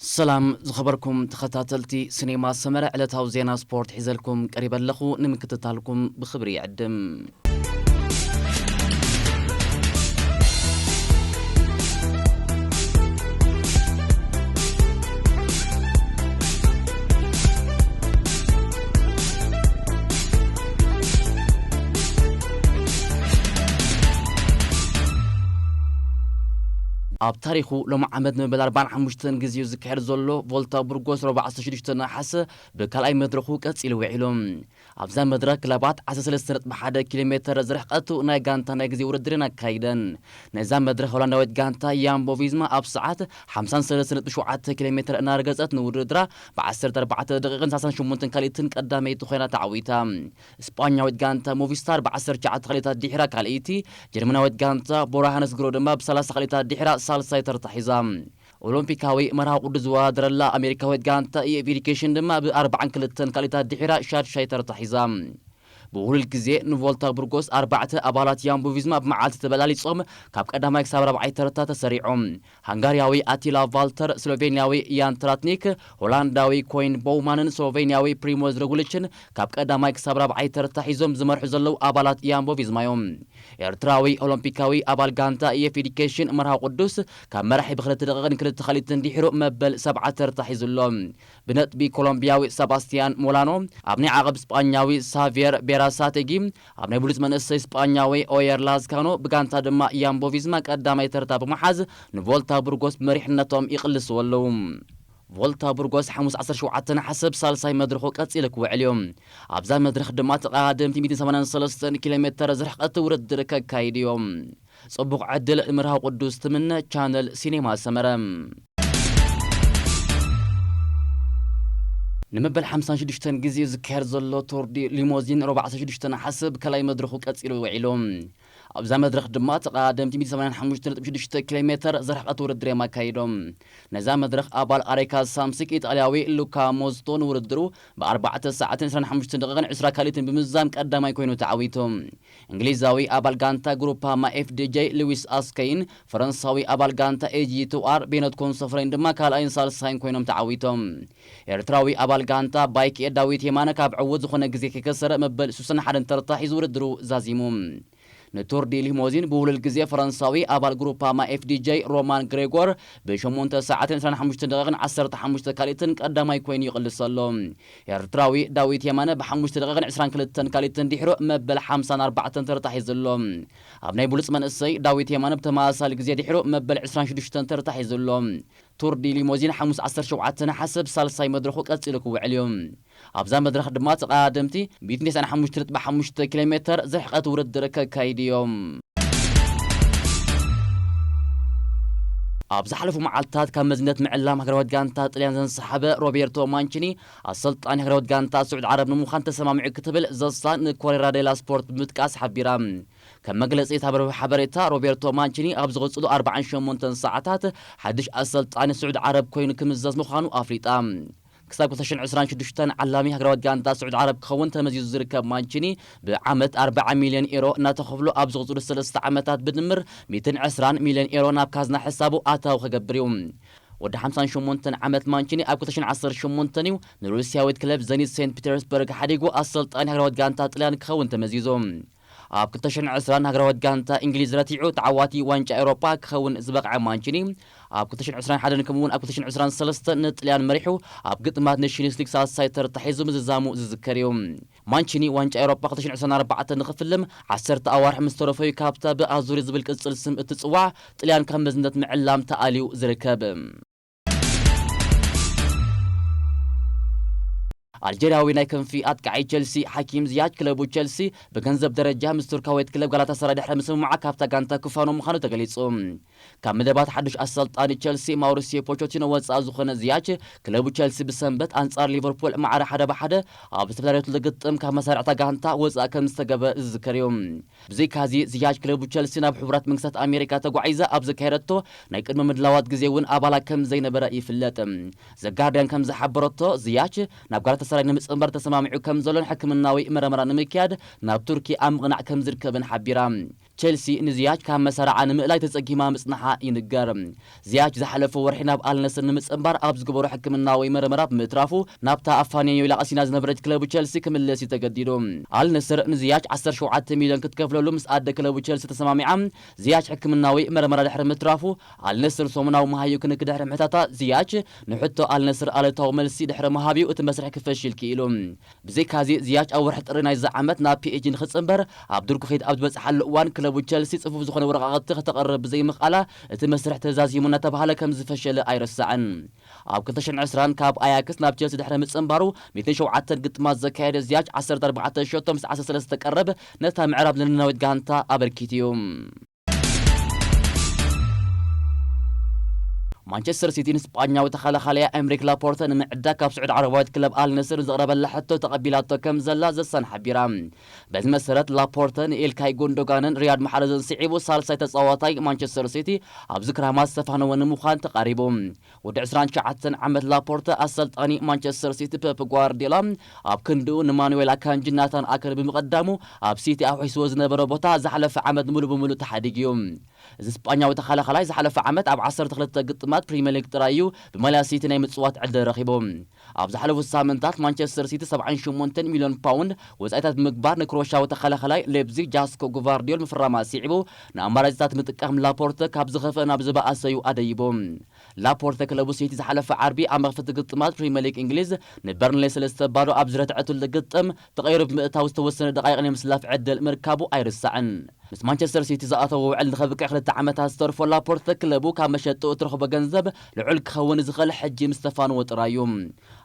ሰላም ዝኸበርኩም ተኸታተልቲ ሲኔማ ሰመረ፣ ዕለታዊ ዜና ስፖርት ሒዘልኩም ቀሪበ ኣለኹ። ንምክትታልኩም ብኽብሪ ይዕድም። ኣብ ታሪኹ ሎም ዓመት ንመበል ኣርባዓን ሓሙሽተን ግዜኡ ዝካየድ ዘሎ ቮልታ ቡርጎስ ረቡዕ ዓሰርተ ሽዱሽተ ነሓሰ ብካልኣይ መድረኹ ቀጺሉ ውዒሉ። ኣብዛ መድረኽ ክለባት ዓሰርተ ሰለስተ ነጥቢ ሓደ ኪሎ ሜተር ዝርሕቀቱ ናይ ጋንታ ናይ ግዜ ውድድርን ኣካይደን። ነዛ መድረኽ ሆላንዳዊት ጋንታ ያምቦ ቪዝማ ኣብ ሰዓት ሓምሳን ሰለስተ ነጥቢ ሸውዓተ ኪሎ ሜተር እናረገጸት ንውድድራ ብዓሰርተ ኣርባዕተ ደቂቕን ሰላሳን ሸሞንተን ካልኢትን ቀዳመይቲ ኮይና ተዓዊታ። ስጳኛዊት ጋንታ ሞቪስታር ብዓሰርተ ትሽዓተ ካልኢታት ድሒራ ካልኣይቲ፣ ጀርመናዊት ጋንታ ቦራሃነስ ግሮ ድማ ብሰላሳ ካልኢታት ድሒራ ሳልሳይ ተርታ ሒዛ። ኦሎምፒካዊ መርሃ ቅዱስ ዝወዳደረላ ኣሜሪካዊት ጋንታ ኢኤፍ ኤዲኬሽን ድማ ብኣርባዓን ክልተን ካልኢታት ድሒራ ሻድሻይ ተርታ ሒዛ። ብውህሉል ግዜ ንቮልታ ብርጎስ ኣርባዕተ ኣባላት ያምቦ ቪዝማ ብመዓልቲ ተበላሊጾም ካብ ቀዳማይ ክሳብ ራብዓይ ተርታ ተሰሪዖም። ሃንጋርያዊ ኣቲላ ቫልተር፣ ስሎቬንያዊ ያን ትራትኒክ፣ ሆላንዳዊ ኮይን ቦውማንን ስሎቬንያዊ ፕሪሞዝ ሮግሊችን ካብ ቀዳማይ ክሳብ ራብዓይ ተርታ ሒዞም ዝመርሑ ዘለዉ ኣባላት ያምቦ ቪዝማ እዮም። ኤርትራዊ ኦሎምፒካዊ ኣባል ጋንታ ኢኤፍ ኤዲኬሽን መርሃ ቅዱስ ካብ መራሒ ብክልተ ደቂቕን ክልተ ካልኢትን ድሒሩ መበል ሰብዓ ተርታ ሒዙ ኣሎ። ብነጥቢ ኮሎምቢያዊ ሰባስቲያን ሞላኖ፣ ኣብ ናይ ዓቐብ ስጳኛዊ ሳቪየር ቤራሳቴጊ፣ ኣብ ናይ ብሉጽ መንእሰይ ስጳኛዊ ኦየር ላዝካኖ፣ ብጋንታ ድማ ያምቦ ቪዝማ ቀዳማይ ተርታ ብምሓዝ ንቮልታ ቡርጎስ ብመሪሕነቶም ይቕልስዎ ኣለዉ። ቮልታ ቡርጎስ ሓሙስ ዓሰርተ ሸውዓተ ነሓሰ ብሳልሳይ መድረኹ ቀጺሉ ክውዕል እዩ። ኣብዛ መድረኽ ድማ ተቐዳደምቲ ሚእትን ሰማንያን ሰለስተን ኪሎ ሜተር ዝርሕቀት ውድድር ከካይዱ እዮም። ጽቡቕ ዕድል ንምርሃው ቅዱስ ትምነ። ቻነል ሲኔማ ሰመረ። ንመበል ሓምሳን ሽዱሽተን ግዜ ዝካየድ ዘሎ ቱር ዲ ሊሞዚን ረቡዕ ዓሰርተ ሽዱሽተ ነሓሰ ብካልኣይ መድረኹ ቀጺሉ ውዒሉ። ኣብዛ መድረኽ ድማ ተቐዳደምቲ ሚእትን ሰማንያን ሓሙሽተ ነጥቢ ሽዱሽተ ኪሎ ሜተር ዝርሕቀት ውድድር እዮም ኣካይዶም። ነዛ መድረኽ ኣባል ኣሬካ ሳምሲክ ኢጣልያዊ ሉካ ሞዝቶ ንውድድሩ ብኣርባዕተ ሰዓትን ዕስራን ሓሙሽተን ደቂቕን ዕስራ ካልኢትን ብምዝዛም ቀዳማይ ኮይኑ ተዓዊቱ። እንግሊዛዊ ኣባል ጋንታ ግሩፓማ ኤፍዲጄ ሉዊስ ኣስከይን ፈረንሳዊ ኣባል ጋንታ ኤጂ ቱ ኣር ቤኖት ኮንሶፍሬን ድማ ካልኣይን ሳልሳይን ኮይኖም ተዓዊቶም። ኤርትራዊ ኣባል ጋንታ ባይክ ኤር ዳዊት የማነ ካብ ዕዉት ዝኾነ ግዜ ከይከሰረ መበል ሱሳን ሓደን ተርታ ሒዙ ውድድሩ ዛዚሙ። ንቱር ዲ ሊሞዚን ብውህሉል ግዜ ፈረንሳዊ ኣባል ግሩፓማ ኤፍዲጄ ሮማን ግሬጎር ብሸሞንተ ሰዓትን ዕስራን ሓሙሽተን ደቂቕን ዓሰርተ ሓሙሽተ ካልኢትን ቀዳማይ ኮይኑ ይቕልስ ኣሎ። ኤርትራዊ ዳዊት የማነ ብሓሙሽተ ደቂቕን ዕስራን ክልተን ካልኢትን ድሒሩ መበል ሓምሳን ኣርባዕተን ተርታ ሒዙ ኣሎ። ኣብ ናይ ብሉጽ መንእሰይ ዳዊት የማነ ብተመሳሳሊ ግዜ ድሒሩ መበል ዕስራን ሽዱሽተን ተርታ ሒዙ ኣሎ። ቱር ዲ ሊሞዚን ሓሙስ ዓሰርተ ሸውዓተ ነሓሰ ብሳልሳይ መድረኹ ቀጺሉ ክውዕል እዩ። ኣብዛ መድረኽ ድማ ተቐዳደምቲ ሚእትን ተስዓን ሓሙሽተ ነጥቢ ሓሙሽተ ኪሎ ሜተር ዝርሕቀት ውድድር ከካይዱ እዮም። ኣብ ዝሓለፉ መዓልታት ካብ መዝነት ምዕላም ሃገራዊት ጋንታ ጥልያን ዘንሰሓበ ሮቤርቶ ማንቺኒ ኣሰልጣኒ ሃገራዊት ጋንታ ስዑድ ዓረብ ንምዃን ተሰማሚዑ ክትብል ዘሳ ንኮሬራ ዴላ ስፖርት ብምጥቃስ ሓቢራ። ከም መግለጺ እታ መርበብ ሓበሬታ፣ ሮቤርቶ ማንቺኒ ኣብ ዝቕጽሉ ኣርባዓን ሸሞንተን ሰዓታት ሓድሽ ኣሰልጣኒ ስዑድ ዓረብ ኮይኑ ክምዘዝ ምዃኑ ኣፍሊጣ። ክሳብ ክልተ ሽሕን ዕስራን ሽዱሽተን ዓላሚ ሃገራዊት ጋንታ ስዑድ ዓረብ ክኸውን ተመዚዙ ዝርከብ ማንቺኒ፣ ብዓመት ኣርብዓ ሚልዮን ኤሮ እናተኸፍሎ ኣብ ዝቕጽሉ ሰለስተ ዓመታት ብድምር ሚእትን ዕስራን ሚልዮን ኤሮ ናብ ካዝና ሕሳቡ ኣታዊ ክገብር እዩ። ወዲ ሓምሳን ሸሞንተን ዓመት ማንቺኒ ኣብ ክልተ ሽሕን ዓሰርተ ሸሞንተን እዩ ንሩስያዊት ክለብ ዘኒት ሴንት ፒተርስበርግ ሓዲጉ ኣሰልጣኒ ሃገራዊት ጋንታ ጥልያን ክኸውን ተመዚዙ። ኣብ ክልተ ሽሕን ዕስራን ሃገራዊት ጋንታ እንግሊዝ ረቲዑ ተዓዋቲ ዋንጫ ኤውሮጳ ክኸውን ዝበቕዐ ማንቺኒ፣ ኣብ ክልተ ሽሕን ዕስራን ሓደን ከምኡ'ውን ኣብ ክልተ ሽሕን ዕስራን ሰለስተን ንጥልያን መሪሑ ኣብ ግጥማት ኔሽንስ ሊግ ሳልሳይ ተርታ ሒዙ ምዝዛሙ ዝዝከር እዩ። ማንቺኒ ዋንጫ ኤውሮጳ ክልተ ሽሕን ዕስራን ኣርባዕተን ንኽፍልም ዓሰርተ ኣዋርሕ ምስ ተረፈዩ ካብታ ብኣዙሪ ዝብል ቅጽል ስም እትጽዋዕ ጥልያን ካብ መዝነት ምዕላም ተኣልዩ ዝርከብ። ኣልጀርያዊ ናይ ክንፊ ኣጥቃዓይ ቸልሲ ሓኪም ዝያጅ ክለቡ ቸልሲ ብገንዘብ ደረጃ ምስ ቱርካዊት ክለብ ጋላታሳራይ ድሕሪ ምስምማዓ ካብታ ጋንታ ክፋኖ ምዃኑ ተገሊጹ። ካብ መደባት ሓድሽ ኣሰልጣኒ ቸልሲ ማውሪሲዮ ፖቾቲኖ ወጻኢ ዝኾነ ዝያጅ ክለቡ ቸልሲ ብሰንበት ኣንጻር ሊቨርፑል ማዕረ ሓደ ብሓደ ኣብ ዝተፈላልየትሉ ግጥም ካብ መሳርዕታ ጋንታ ወጻኢ ከም ዝተገበ ዝዝከር እዩ። ብዘይካዚ ዝያጅ ክለቡ ቸልሲ ናብ ሕቡራት መንግስታት ኣሜሪካ ተጓዒዛ ኣብ ዘካየደቶ ናይ ቅድመ ምድላዋት ግዜ እውን ኣባላ ከም ዘይነበረ ይፍለጥ። ዘጋርዲያን ከም ዝሓበረቶ ዝያች ናብ ጋላታ ጥራይ ንምጽንባር ተሰማሚዑ ከም ዘሎን ሕክምናዊ መረመራ ንምክያድ ናብ ቱርኪ ኣብ ምቕናዕ ከም ዝርከብን ሓቢራ። ቸልሲ ንዝያች ካብ መሳርዓ ንምእላይ ተጸጊማ ምጽንሓ ይንገር። ዝያች ዝሓለፈ ወርሒ ናብ ኣልነስር ንምጽንባር ኣብ ዝገበሮ ሕክምናዊ መረመራ ብምትራፉ፣ ናብታ ኣብ ፋኔዮ ኢላ ቀሲና ዝነበረት ክለቡ ቸልሲ ክምለስ እዩ ተገዲዱ። ኣልነስር ንዝያች ዓሰርተ ሸውዓተ ሚልዮን ክትከፍለሉ ምስ ኣደ ክለቡ ቸልሲ ተሰማሚዓ። ዝያች ሕክምናዊ መረመራ ድሕሪ ምትራፉ፣ ኣልነስር ሰሙናዊ መሃዩ ክንክ ድሕሪ ምሕታታ፣ ዝያች ንሕቶ ኣልነስር ኣለታዊ መልሲ ድሕሪ ምሃብዩ እቲ መስርሕ ክፈሽል ክኢሉ። ብዘይካዚ፣ ዝያች ኣብ ወርሒ ጥሪ ናይዚ ዓመት ናብ ፒ ኤስ ጂ ንክጽንበር ኣብ ድርኩኺት ኣብ ዝበጽሓሉ እዋን፣ ክለቡ ቸልሲ ጽፉፍ ዝኾነ ወረቓቕቲ ከተቕርብ ብዘይምኽኣላ፣ እቲ መስርሕ ተዛዚሙ እናተባህለ ከም ዝፈሸለ ኣይርሳዕን። ኣብ ክልተ ሽሕን ዕስራን ካብ ኣያክስ ናብ ቸልሲ ድሕሪ ምጽንባሩ፣ ሚእትን ሸውዓተን ግጥማት ዘካየደ ዝያች፣ ዓሰርተ ኣርባዕተ ሸቶ ምስ ዓሰርተ ሰለስተ ቀረብ፣ ነታ ምዕራብ ለንደናዊት ጋንታ ኣበርኪቱ እዩ። ማንቸስተር ሲቲ ንስጳኛዊ ተኸላኻላይ ኤምሪክ ላፖርተ ንምዕዳግ ካብ ስዑድ ዓረባዊት ክለብ ኣልነስር ንዘቕረበላ ሕቶ ተቐቢላቶ ከም ዘላ ዘሳን ሓቢራ። በዚ መሰረት፣ ላፖርተ ንኤልካይ ጉንዶጋንን ሪያድ ማሕረዝን ስዒቡ፣ ሳልሳይ ተጻዋታይ ማንቸስተር ሲቲ ኣብዚ ክራማት ዝተፋነወ ንምዃን ተቓሪቡ። ወዲ ዕስራን ትሽዓተን ዓመት ላፖርተ፣ ኣሰልጣኒ ማንቸስተር ሲቲ ፔፕ ጓርዲዮላ ኣብ ክንድኡ ንማኑዌል ኣካንጂ ናታን ኣከን ብምቕዳሙ፣ ኣብ ሲቲ ኣውሒስዎ ዝነበረ ቦታ ዝሓለፈ ዓመት ሙሉ ብሙሉ ተሓዲጉ እዩ። እዚ ስጳኛዊ ተኸላኻላይ ዝሓለፈ ዓመት ኣብ ዓሰርተ ክልተ ግጥማት ፕሪምየር ሊግ ጥራይ እዩ ብማልያ ሲቲ ናይ ምጽዋት ዕድል ረኺቡ። ኣብ ዝሓለፉ ሳምንታት ማንቸስተር ሲቲ ሰብዓን ሸሞንተን ሚልዮን ፓውንድ ወጻኢታት ብምግባር ንክሮሻዊ ተኸላኻላይ ሌፕዚግ ጃስኮ ጉቫርዲዮል ምፍራማ ስዒቡ፣ ንኣማራጺታት ምጥቃም ላፖርተ ካብ ዝኸፍአ ናብ ዝበኣሰ እዩ ኣደይቡ። ላፖርተ ክለቡ ሲቲ ዝሓለፈ ዓርቢ ኣብ መኽፈቲ ግጥማት ፕሪምየር ሊግ እንግሊዝ ንበርንሌ ሰለስተ ባዶ ኣብ ዝረትዐትሉ ግጥም ተቐይሩ ብምእታው ዝተወሰነ ደቃይቕ ናይ ምስላፍ ዕድል ምርካቡ ኣይርሳዕን። ምስ ማንቸስተር ሲቲ ዝኣተዎ ውዕል ንኸብቅዕ ክልተ ዓመታት ዝተርፎ ላፖርተ፣ ክለቡ ካብ መሸጥኡ እትረኽቦ ገንዘብ ልዑል ክኸውን ዝኽእል ሕጂ ምስ ተፋንዎ ጥራይ እዩ።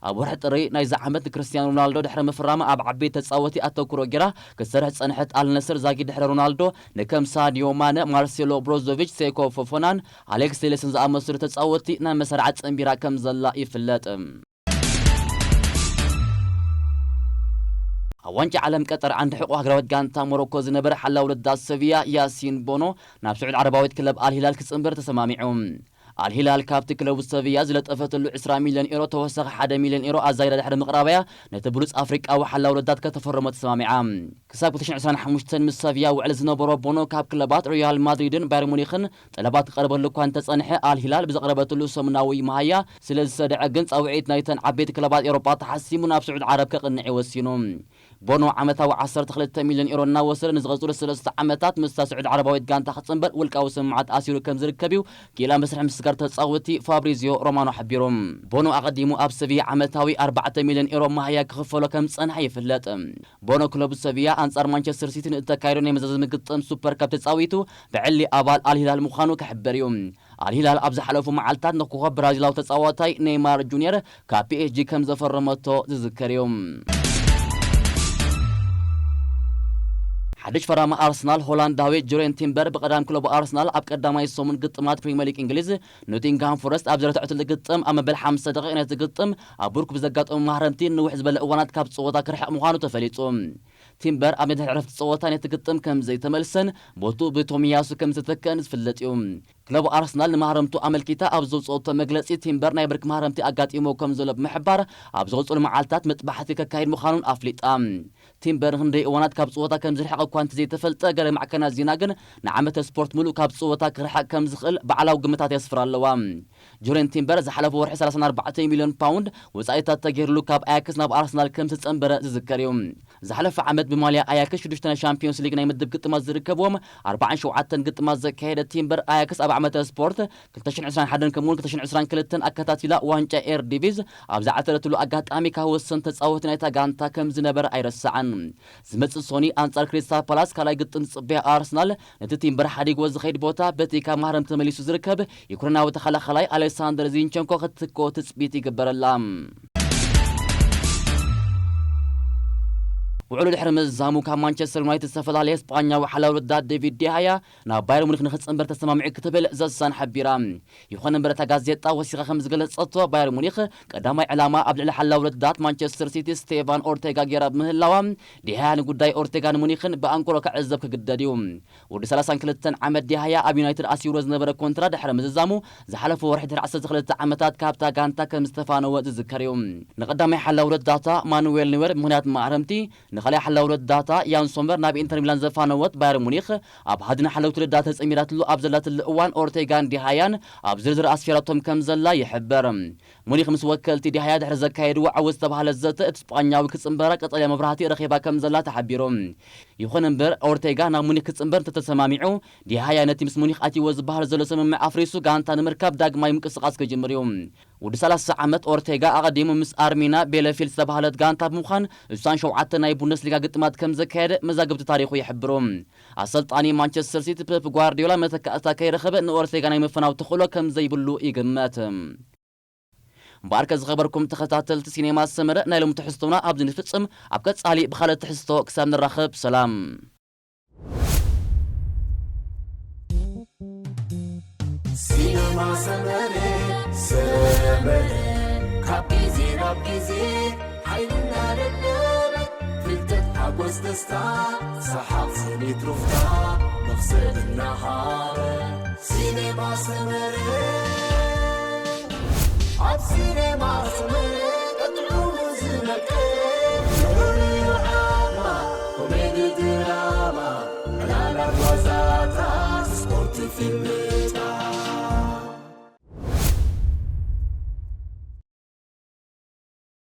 ኣብ ወርሒ ጥሪ ናይዚ ዓመት ንክርስቲያኖ ሮናልዶ ድሕሪ ምፍራማ ኣብ ዓበይቲ ተጻወቲ ኣተኩሮ ጌራ ክትሰርሕ ዝጸንሐት ኣልነስር፣ ዛጊድ ድሕሪ ሮናልዶ ንከም ሳዲዮ ማነ፣ ማርሴሎ ብሮዞቪች፣ ሴኮ ፎፎናን ኣሌክስ ቴሌስን ዝኣመሰሉ ተጻወቲ ናብ መሳርዓ ጸንቢራ ከም ዘላ ይፍለጥ። ኣብ ዋንጫ ዓለም ቀጠር ዓንዲ ሕቖ ሃገራዊት ጋንታ ሞሮኮ ዝነበረ ሓላው ረዳት ሰቪያ ያሲን ቦኖ ናብ ስዑድ ዓረባዊት ክለብ ኣልሂላል ክጽንበር ተሰማሚዑ። ኣልሂላል ካብቲ ክለቡ ሰቪያ ዝለጠፈትሉ ዕስራ ሚልዮን ኤሮ ተወሳኺ ሓደ ሚልዮን ኤሮ ኣዛይዳ ድሕሪ ምቕራባያ፣ ነቲ ብሉጽ ኣፍሪቃዊ ሓላው ረዳት ከተፈርሞ ተሰማሚዓ። ክሳብ ክልተ ሽሕን ዕስራን ሓሙሽተን ምስ ሰቪያ ውዕል ዝነበሮ ቦኖ፣ ካብ ክለባት ሪያል ማድሪድን ባየር ሙኒኽን ጠለባት ክቐርበሉ እኳ እንተጸንሐ፣ ኣልሂላል ብዘቕረበትሉ ሰሙናዊ መሃያ ስለ ዝሰደዐ ግን፣ ጻውዒት ናይተን ዓበይቲ ክለባት ኤውሮጳ ተሓሲሙ ናብ ስዑድ ዓረብ ከቕንዕ እዩ ወሲኑ። ቦኖ ዓመታዊ ዓሰርተ ክልተ ሚልዮን ኤሮ እናወሰደ ንዝቐጽሉ ሰለስተ ዓመታት ምስታ ስዑድ ዓረባዊት ጋንታ ክጽንበር ውልቃዊ ስምምዓት ኣሲሩ ከም ዝርከብ እዩ ጌላ መስርሕ ምስጋር ተጻወቲ ፋብሪዚዮ ሮማኖ ሓቢሩ። ቦኖ ኣቐዲሙ ኣብ ሰቪያ ዓመታዊ ኣርባዕተ ሚልዮን ኤሮ መሃያ ክኽፈሎ ከም ዝጸንሐ ይፍለጥ። ቦኖ ክለቡ ሰቪያ ኣንጻር ማንቸስተር ሲቲ ንእተካየዶ ናይ መዛዘሚ ግጥም ሱፐር ካፕ ተጻዊቱ ብዕሊ ኣባል ኣልሂላል ምዃኑ ክሕበር እዩ። ኣልሂላል ኣብ ዝሓለፉ መዓልታት ንኮኾብ ብራዚላዊ ተጻዋታይ ኔይማር ጁኒየር ካብ ፒ ኤስ ጂ ከም ዘፈረመቶ ዝዝከር እዩ። ሓድሽ ፈራሚ ኣርሰናል ሆላንዳዊ ጆሬን ቲምበር ብቐዳም ክለቡ ኣርሰናል ኣብ ቀዳማይ ሰሙን ግጥማት ፕሪምየር ሊግ እንግሊዝ ኖቲንግሃም ፎረስት ኣብ ዘረትዐትሉ ግጥም ኣብ መበል ሓምሳ ደቂቕ ነቲ ግጥም ኣብ ብርኩ ብዘጋጠሙ ማህረምቲ ንውሕ ዝበለ እዋናት ካብ ጸወታ ክርሕቕ ምዃኑ ተፈሊጡ። ቲምበር ኣብ ናይ ድሕሪ ዕረፍቲ ጸወታ ነቲ ግጥም ከም ዘይተመልሰን ቦትኡ ብቶሚያሱ ከም ዝተተክአን ዝፍለጥ እዩ። ክለብ ኣርሰናል ንማህረምቱ ኣመልኪታ ኣብ ዘውጽኦቶ መግለጺ፣ ቲምበር ናይ ብርኪ ማህረምቲ ኣጋጢሞ ከም ዘሎ ብምሕባር፣ ኣብ ዝቕጽሉ መዓልታት መጥባሕቲ ከካይድ ምዃኑን ኣፍሊጣ። ቲምበር ንክንደይ እዋናት ካብ ጸወታ ከም ዝርሕቕ እኳ እንተዘይተፈልጠ፣ ገለ ማዕከናት ዜና ግን ንዓመተ ስፖርት ምሉእ ካብ ጸወታ ክርሕቕ ከም ዝኽእል ባዕላዊ ግምታት የስፍራ ኣለዋ። ጆሬን ቲምበር ዝሓለፈ ወርሒ ሰላሳን ኣርባዕተን ሚልዮን ፓውንድ ወጻኢታት ተገይርሉ ካብ ኣያክስ ናብ ኣርሰናል ከም ዝተጸንበረ ዝዝከር እዩ። ዝሓለፈ ዓመት ብማልያ ኣያክስ ሽዱሽተ ናይ ሻምፒዮንስ ሊግ ናይ ምድብ ግጥማት ዝርከብዎም ኣርባዓን ሸውዓተን ግጥማት ዘካየደ ቲምበር፣ ኣያክስ ኣብ ዓመተ ስፖርት ክልተ ሽሕን ዕስራን ሓደን ከምኡውን ክልተ ሽሕን ዕስራን ክልተን ኣከታቲላ ዋንጫ ኤር ዲቪዝ ኣብ ዝዓተረትሉ ኣጋጣሚ ካብ ወሰንቲ ተጻወቲ ናይታ ጋንታ ከም ዝነበረ ኣይረሳዕን። ዝመጽእ ሶኒ ኣንጻር ክሪስታል ፓላስ ካልኣይ ግጥም ዝጽበያ ኣርሰናል፣ ነቲ ቲምበር ሓዲግዎ ዝኸይድ ቦታ በቲ ካብ ማህረም ተመሊሱ ዝርከብ ዩክሬናዊ ተኸላኻላይ ኣሌክሳንደር ዚንቸንኮ ክትትክኦ ትጽቢት ይግበረላ። ውዕሉ ድሕሪ ምዝዛሙ ካብ ማንቸስተር ዩናይትድ ዝተፈላለየ ስጳኛዊ ሓላዊ ርዳት ዴቪድ ዲሃያ ናብ ባየር ሙኒክ ንክጽንበር ተሰማሚዑ ክትብል ዘሳን ሓቢራ። ይኹን እምበር እታ ጋዜጣ ወሲኻ ከም ዝገለጸቶ ባየር ሙኒክ ቀዳማይ ዕላማ ኣብ ልዕሊ ሓላዊ ርዳት ማንቸስተር ሲቲ ስቴቫን ኦርቴጋ ገይራ ብምህላዋ ዲሃያ ንጉዳይ ኦርቴጋን ሙኒክን ብኣንክሮ ክዕዘብ ክግደድ እዩ። ወዲ ሰላሳን ክልተን ዓመት ዲሃያ ኣብ ዩናይትድ ኣሲሩ ዝነበረ ኮንትራ ድሕሪ ምዝዛሙ ዝሓለፈ ወርሒ ድሕሪ ዓሰርተ ክልተ ዓመታት ካብታ ጋንታ ከም ዝተፋነወ ዝዝከር እዩ። ንቀዳማይ ሓላዊ ረዳታ ማኑዌል ኒወር ምኽንያት ማዕረምቲ ንኻልኣይ ሓላዊ ረዳታ ያን ሶመር ናብ ኢንተር ሚላን ዘፋነወት ባየር ሙኒክ ኣብ ሃድን ሓለውቲ ረዳት ተጸሚራትሉ ኣብ ዘላትሉ እዋን ኦርቴጋን ዲሃያን ኣብ ዝርዝር ኣስፊራቶም ከም ዘላ ይሕበር። ሙኒክ ምስ ወከልቲ ዲሃያ ድሕሪ ዘካየድዎ ዕዉት ዝተባህለ ዘተ እቲ ስጳኛዊ ክጽንበራ ቀጠልያ መብራህቲ ረኺባ ከም ዘላ ተሓቢሩ። ይኹን እምበር ኦርቴጋ ናብ ሙኒክ ክጽንበር እንተተሰማሚዑ ዲሃያ ነቲ ምስ ሙኒክ ኣትይዎ ዝበሃል ዘሎ ስምምዕ ኣፍሪሱ ጋንታ ንምርካብ ዳግማይ ምንቅስቓስ ክጅምር እዩ። ወዲ ሰላሳ ዓመት ኦርቴጋ ኣቐዲሙ ምስ ኣርሚና ቤለፊልድ ዝተባህለት ጋንታ ብምዃን እሳን ሸውዓተ ናይ ቡንደስሊጋ ግጥማት ከም ዘካየደ መዛግብቲ ታሪኹ ይሕብሩ። ኣሰልጣኒ ማንቸስተር ሲቲ ፔፕ ጓርዲዮላ መተካእታ ከይረኸበ ንኦርቴጋ ናይ ምፍናው ተኽእሎ ከም ዘይብሉ ይግመት። እምበኣርከ ዝኸበርኩም ተኸታተልቲ ሲኔማ ሰመረ ናይ ሎም ትሕዝቶና ኣብዚ ንፍጽም። ኣብ ቀጻሊ ብኻልእ ትሕዝቶ ክሳብ ንራኸብ ሰላም። ሲነማ ሰመረ ሰመረ ካብ ግዜ ናብ ግዜ ሓይልና ደለበ ፍልጠት ሓጎስ ደስታ ሰሓቕ ስኒት ሩፍታ መኽሰብ እናሃበ ሲነማ ሰመረ ኣብ ሲነማ ሰመረ ቀጥዑ ዝነቀ ኮሜዲ ድራማ ዕላላት ዋዛታት ስፖርት ፊልም